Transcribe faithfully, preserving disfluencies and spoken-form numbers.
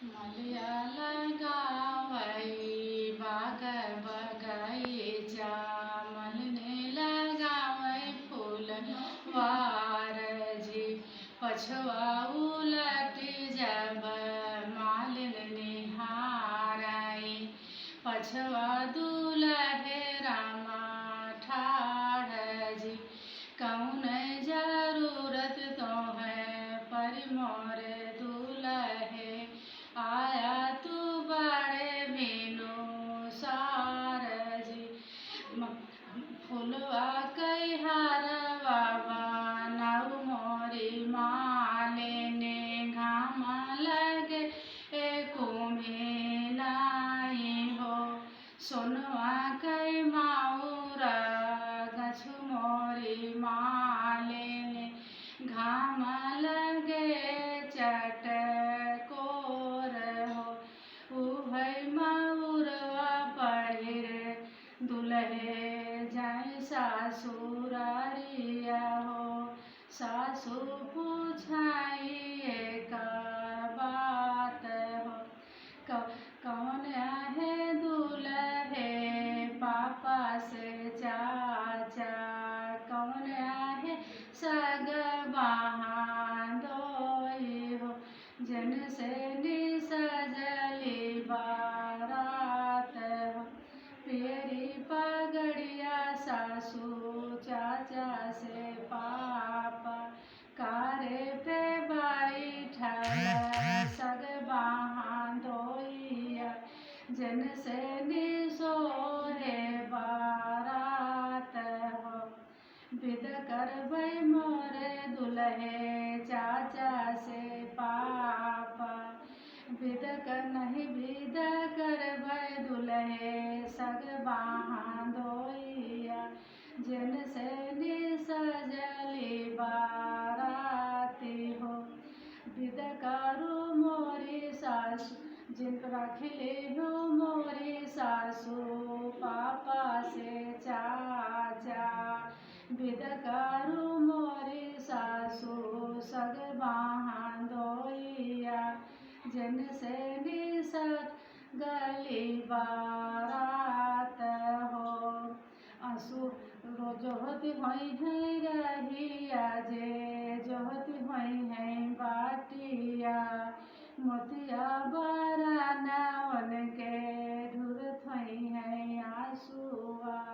मलिया लगावै बाग बगैचा, मलिनी लगावै फूलवार जी। पछवा उलटि जब मालिन निहारै, पछवा दुलहे रामा ठाढ़ जी। कौन जरूरत तोहैं परि मोरे दुलहे, आया तू बड़े भिनुसार जी। म-, फुलवा कै हारवा बनाउ मोरी मालिनी, घाम लगे एको में नाहीं हो। सोनवा कै माउरा गछु मोरी मालिनी, घाम लगे चटकोर हो। उहै माउरवा पहिरे दुलहे जाई सासुरारिया हो। सासु पुछाई एका बात हो। क-, कौन आहे दुलहे पापा से चाचा, कौन आहे सग बहादोई हो, जिनसे निसजली बारात हो। पेरी पगड़िया सासु चाचा से पापा, कारे पे बैठल सग बहादोइया, जिनसे निसोहे बारात हो। बिद करबै मोरे दुलहे चाचा से पापा, बिद कर नहीं बिद करबै दुलहे सग बहादोइया, जिनसे निसजली बाराती हो। बिद करू मोरी सासु, जिन रख लिहु मोरी सासु पापा से चाचा। बिद करू मोरी सासु सग बहादोइया, जिनसे निसजली बारात हो। आंसू रो जोहत होइहैं रहिया जे, जोहत होइहैं बाटिया, मोतिया बरनवन के